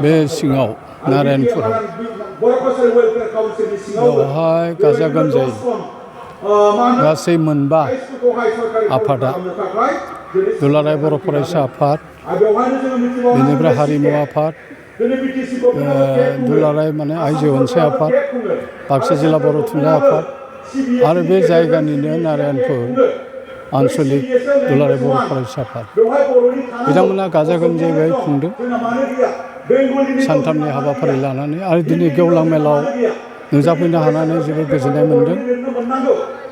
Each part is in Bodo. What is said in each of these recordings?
बे सिङाव नारायणपुराव बेवहाय गाजा गोमजायै गासै मोनबा आफादा दुलाराय बर' फरायसा आफाद, बेनिफ्राय हारिमु आफाद, दुलाराय माने आइजो अनसाय आफाद, बाक्सा जिल्ला बर' थुनलाइ आफाद आरो बे जायगानिनो नारायणपुर आन्सलिक दुलाराय बर' फरायसा आफाद बिथांमोना गाजा गोमजायै बेहाय खुंदों सानथामनि हाबाफारि लानानै। आरो दिनै गेवलां मेलाव नुजाफैनो हानानै जोबोद गोजोननाय मोनदों।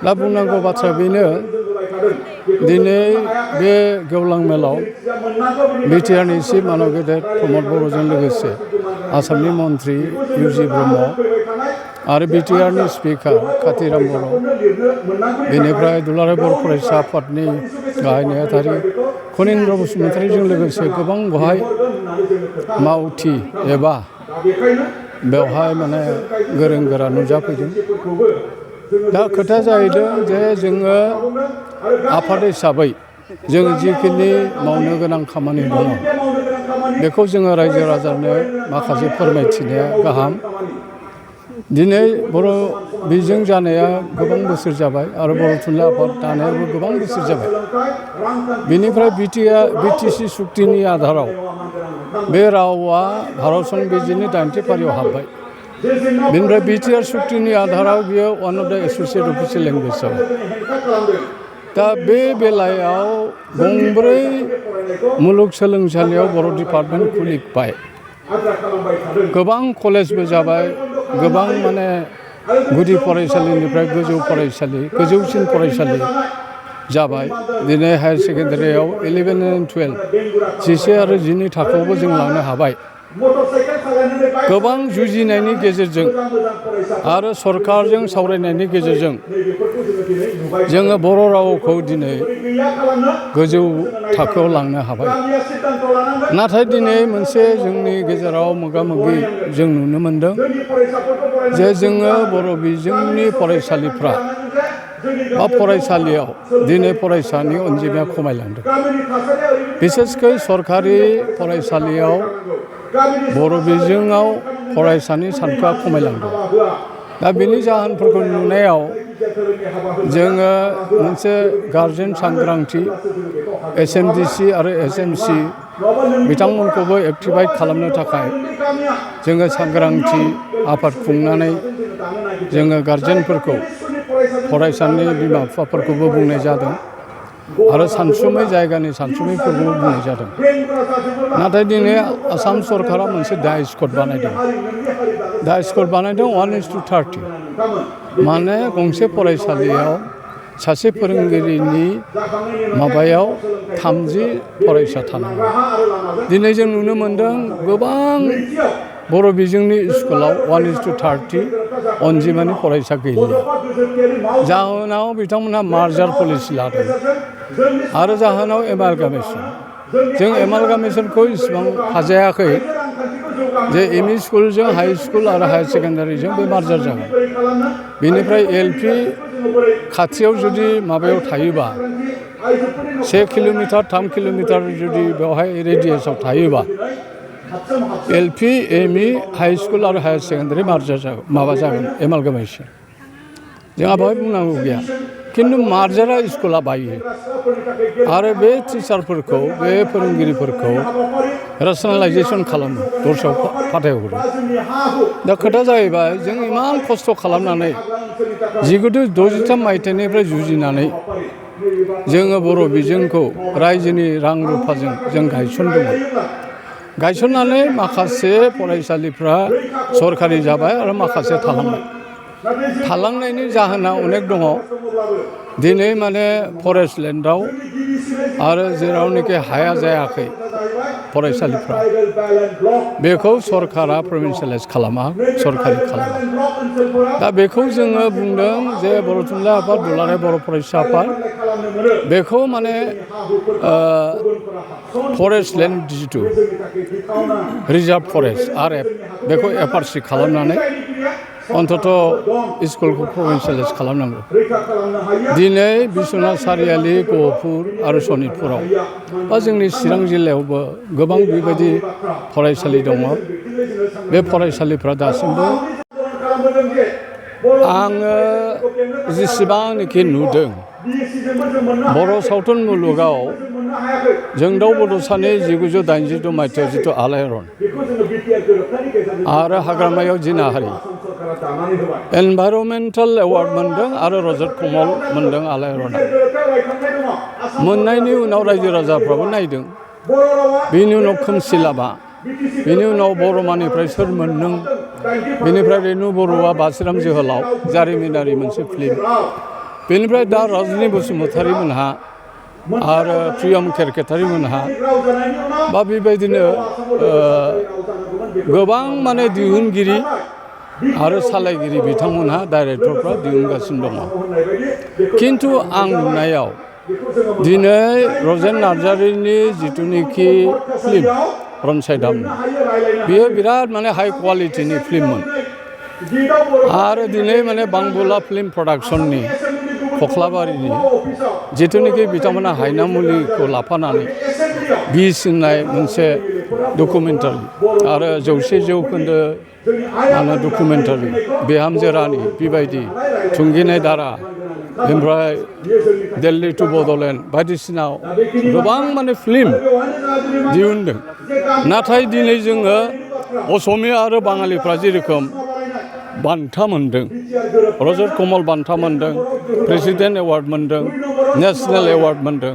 दा बुंनांगौ बाथ्राया बेनो, दिनै बे गेवलां मेलाव बिटिआरनि चिफ मानब गेदेर प्रमद बर'जों लोगोसे आसामनि मन्त्रि इउ.जि. ब्रह्म आरो बिटिआरनि स्पिकार कातिराम बर', बेनिफ्राय दुलाराय बर' फरायसा आफादनि गाहाय नेहाथारि खनिन्द्र बसुमतारीजों लोगोसे गोबां बेवहाय मावथि एबा बेवहाय माने गोरों गोरा नुजाफैदों। दा खोथाया जाहैदों जे जोङो आफाद हिसाबै जों जिखिनि मावनो गोनां खामानि दङ बेखौ जोङो रायजो राजानो माखासे फोरमायथिनाया गाहाम। दिनै बर' बिजों जानाया गोबां बोसोर जाबाय आरो बर' थुनलाइ आफाद दानायाबो गोबां बोसोर जाबाय। बेनिफ्राय बिटिसि सुक्तिनि आधाराव बे रावा भारत संबिजिरनि 80 फारियाव हाबबाय। बेनिफ्राय बिटिआर सुक्तिनि आधाराव बियो वान अफ द एस'सियेट अफिसियेल लेंगुवेज जाबाय। दा बे बेलायाव गंब्रै मुलुगसोलोंसालियाव बर' डिपार्टमेन्ट खुलिबाय, गोबां कलेजबो जाबाय, गोबां माने गुदि फरायसालिनिफ्राय गोजौ फरायसालि, गोजौसिन फरायसालि जाबाय। दिनै हायार सेकेन्डारियाव 11 and 12 11 आरो 12 थाखोआवबो जों लांनो हाबाय। गोबां जुजिनायनि गेजेरजों आरो सरकारजों सावरायनायनि गेजेरजों जोङो बर' रावखौ दिनै गोजौ थाखोआव लांनो हाबाय। नाथाय दिनै मोनसे जोंनि गेजेराव मोगा मोगि जों नुनो मोनदों जे जोङो बर' बिजोंनि फरायसालिफ्रा बा फरायसालियाव दिनै फरायसानि अनजिमाया खमायलांदों। बिसेसकै सरकारि फरायसालियाव बर' बिजोङाव फरायसानि सानखोआ खमायलांदों। दा बेनि जाहोनफोरखौ नुनायाव जोङो मोनसे गारजेन सांग्रांथि एसएमडिसि आरो एसएमसि बिथांमोनखौबो एक्टिभेट खालामनो थाखाय जोङो सांग्रांथि आफाद खुंनानै जोङो गारजेनफोरखौ फरायसानि बिमा बिफाफोरखौबो बुंनाय जादों आरो सानसुमै जायगानि सानसुमैफोरखौबो बुंनाय जादों। नाथाय दिनै आसाम सरकारा मोनसे डाइस कड बानायदों। डाइस कड बानायदों 1:30 माने गंसे फरायसालियाव सासे फोरोंगिरिनि माबायाव 30 फरायसा थानांगौ। दिनै जों नुनो मोनदों गोबां बर' बिजोंनि स्कुलाव 1:30 अनजिमानि फरायसा गैलिया। जाहोनाव बिथांमोनहा मार्जार पलिसि लादों आरो जाहोनाव एमालगामेसन। जों एमालगामेसनखौ इसिबां फाजायाखै जे एमइ स्कुलजों हाइ स्कुल आरो हायार सेकेन्डारिजों बे मार्जार जागोन। बेनिफ्राय एलपि खाथियाव जुदि माबायाव थायोबा 1 किल'मिटार 3 किल'मिटार जुदि बेवहाय रेडियासआव थायोबा एलपि एमइ हाइ स्कुल आरो हायार सेकेन्डारि मार्जार जागोन, माबा जागोन एमालगामेसन। जोंहा बेवहाय बुंनांगौ गैया, खिन्थु मार्जारा स्कुला बायो आरो बे टिचारफोरखौ बे फोरोंगिरिफोरखौ रेसनेलाइजेसन खालामो, दस्रायाव फाथायहरो। दा खोथा जाहैबाय जों इमान खस्थ' खालामनानै 1963 मायथाइनिफ्राय जुजिनानै जोङो बर' बिजोंखौ रायजोनि रां रुफाजों जों गायसनदोंमोन। गायसननानै माखासे फरायसालिफ्रा सरकारि जाबाय आरो माखासे थालांबाय। थालांनायनि जाहोना अनेक दङ। दिनै माने फरेस्ट लेन्डआव आरो जेरावनोखि हाया जायाखै फरायसालिफ्रा बेखौ सरकारा प्रभिन्सियेलाइज खालामा, सरकारि खालामा। दा बेखौ जोङो बुंदों जे बर' थुनलाइ आफाद, दुलाराय बर' फरायसा आफाद बेखौ माने फरेस्ट लेन्ड जिथु रिजार्भ फरेस्ट RF बेखौ एफआरसि खालामनानै अन्तत स्कुलखौ प्रभिन्सियेलाइज खालामनांगौ दिनै बिश्वनाथ सारियालि गहपुर आरो सनितपुराव बा जोंनि चिरां जिल्लायावबो गोबां बेबायदि फरायसालि दङ बे फरायसालिफ्रा दासिमबो आङो जेसेबांनाखि नुदों बर' सावथुन मुलुगाव जोंदाव बड'सानि 1986 मायथाइयाव जिथु आलायारन आरो हाग्रामायाव जिनाहारि एनभाइरनमेन्टेल एवार्ड मोनदों आरो रजत कमल मोनदों आलायारना मोननायनि उनाव रायजो राजाफ्राबो नायदों बेनि उनाव खोमसि लामा बेनि उनाव बर'मानिफ्राय सोर मोनदों बेनिफ्राय रेणु बर'आ बासिराम जोहोलाव जारिमिनारि मोनसे फिल्म बेनिफ्राय दा रजनी बसुमतारी मोनहा आरो प्रियम केरकेटारि मोनहा बा बेबायदिनो गोबां माने दिहुनगिरि आरो सालायगिरि बिथांमोनहा डाइरेक्टरफ्रा दिहुनगासिनो दङ खिन्थु आं नुनायाव दिनै रजेन नार्जारिनि जिथुनिखि फिल्म रनसाय दाम बेयो बिराद माने हाई क्वालिटिनि फिल्ममोन आरो दिनै माने बांबुला फिल्म प्रडाक्शननि खख्लाबारिनि जिथुनिखि बिथांमोना हायनामुलिखौ लाफानानै बिस होननाय मोनसे डकुमेन्टारि आरो 100 जौखोन्दो माने डकुमेन्टारि बिहामजो रानि बेबायदि थुंगिनाय दारा ओमफ्राय दिल्ली टु बड'लेण्ड बायदिसिना गोबां माने फिल्म दिहुनदों नाथाय दिनै जोङो असमिया आरो बाङालिफ्रा जेरोखोम बान्था मोनदों रजत कमल बान्था मोनदों प्रेसिडेन्ट एवार्ड मोनदों नेशनेल एवार्ड मोनदों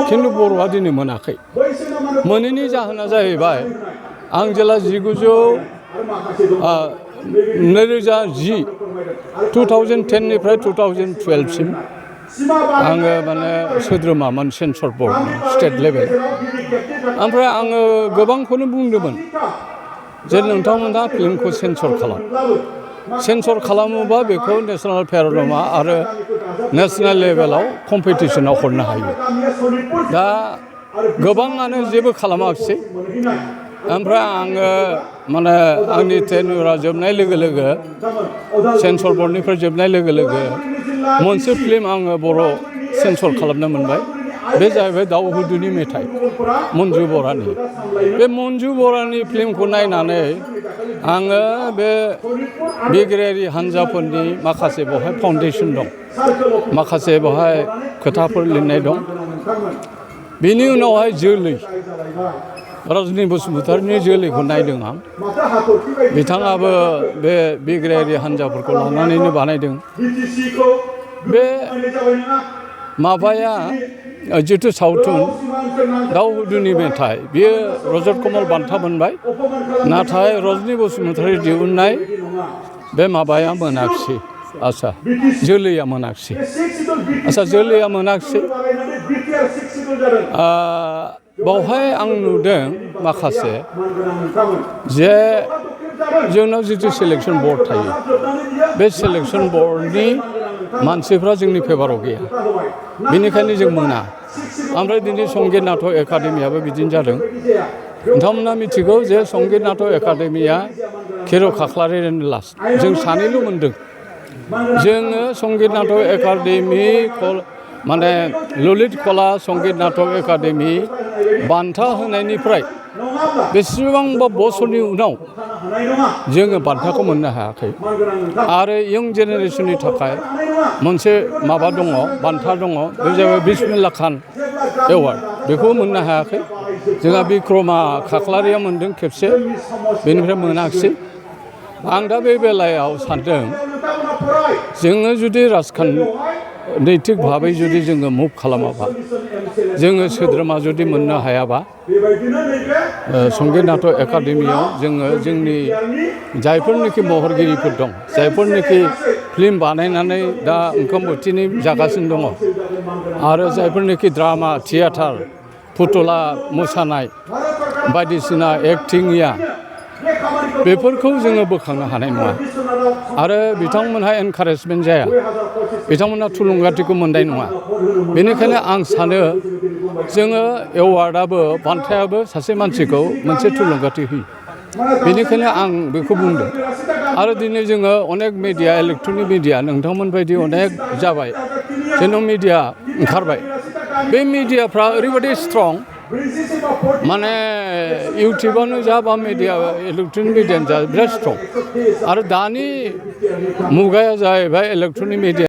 खिन्थु बर'आ दिनै मोनाखै मोनैनि जाहोना जाहैबाय आं जेला 2010 निफ्राय 2012 सिम आङो माने सोद्रोमामोन सेन्सर बर्डनि स्टेट लेभेल ओमफ्राय आङो गोबांखौनो बुंदोंमोन जे नोंथांमोनहा फिल्मखौ सेन्सर खालामोबा बेखौ नेसनेल पेन'रामा आरो नेसनेल लेभेलाव कम्पिटिसनाव हरनो हायो दा गोबाङानो जेबो खालामाखिसै ओमफ्राय आङो माने आंनि टेन्युरा जोबनाय लोगो लोगो सेन्सर बर्डनिफ्राय जोबनाय लोगो लोगो मोनसे फिल्म आङो बर' सेन्सर खालामनो मोनबाय बे जाहैबाय दाउ हुदुनि मेथाइ मन्जु बरानि बे मन्जु बरानि फिल्मखौ नायनानै आङो बे बिग्रायारि हान्जाफोरनि माखासे बेवहाय फाउन्डेसन दं माखासे बेवहाय खोथाफोर लिरनाय दं बेनि उनावहाय जोलै रजनी बसुमतारीनि जोलैखौ नायदों आं बिथाङाबो बे बिग्रायारि हान्जाफोरखौ लानानैनो बानायदों बे माबाया जिथु सावथुन दाउ हुदुनि मेथाइ बियो रजत कमल बान्था मोनबाय नाथाय रजनी बसुमतारी दिहुननाय बे माबाया मोनाखिसै आच्छा जोलैया मोनाखिसै आच्छा जोलैया मोनाखिसै बावहाय आं नुदों माखासे जे जोंनाव जिथु सेलेक्सन बर्ड थायो बे सेलेक्सन बर्डनि मानसिफ्रा जोंनि फेभाराव गैया बेनिखायनो जों मोना ओमफ्राय दिनै संगीत नाटक एकाडेमियाबो बिदिनो जादों नोंथांमोना मिथिगौ जे संगीत नाटक एकाडेमिया खिर' खाख्लारिनि लास्ट जों सानैल' मोनदों जोङो संगीत नाटक एकाडेमि माने ललित कला संगीत नाटक एकाडेमि बान्था होनायनिफ्राय बेसेबांबा बोसोरनि उनाव जोङो बान्थाखौ मोननो हायाखै आरो इयं जेनेरेसननि थाखाय मोनसे माबा दङ बान्था दङ बे जाबाय बिस्मिल्ला खान एवार्ड बेखौ मोननो हायाखै जोंहा बिक्रमा खाख्लारिया मोनदों खेबसे बेनिफ्राय मोनाखिसै आं दा बे बेलायाव सानदों जोङो जुदि नैतिक भाबै जुदि जोङो मुभ खालामाबा जोङो सोद्रोमा जुदि मोननो हायाबा संगीत नाटक एकाडेमियाव जोङो जोंनि जायफोरनिखि महरगिरिफोर दं जायफोरनिखि फिल्म बानायनानै दा ओंखाम बोथिनै जागासिनो दङ आरो जायफोरनिखि ड्रामा थियेटार फुथुला मोसानाय बायदिसिना एक्टिंया बेफोरखौ जोङो बोखांनो हानाय नङा आरो बिथांमोनहा एनकारेजमेन्ट जाया बिथांमोनहा थुलुंगाथिखौ मोननाय नङा बेनिखायनो आं सानो जोङो एवार्डआबो बान्थायाबो सासे मानसिखौ मोनसे थुलुंगाथि होयो बेनिखायनो आं बेखौ बुंदों आरो दिनै जोङो अनेक मिडिया इलेक्ट्रनिक मिडिया नोंथांमोन बायदि अनेक जाबाय जेन' मिडिया ओंखारबाय बे मिडियाफ्रा ओरैबायदि स्ट्रं माने इउटुबानो जा बा मिडिया इलेक्ट्रनिक मिडियानो जा बिराद स्ट्रं आरो दानि मुगाया जाहैबाय इलेक्ट्रनिक मिडिया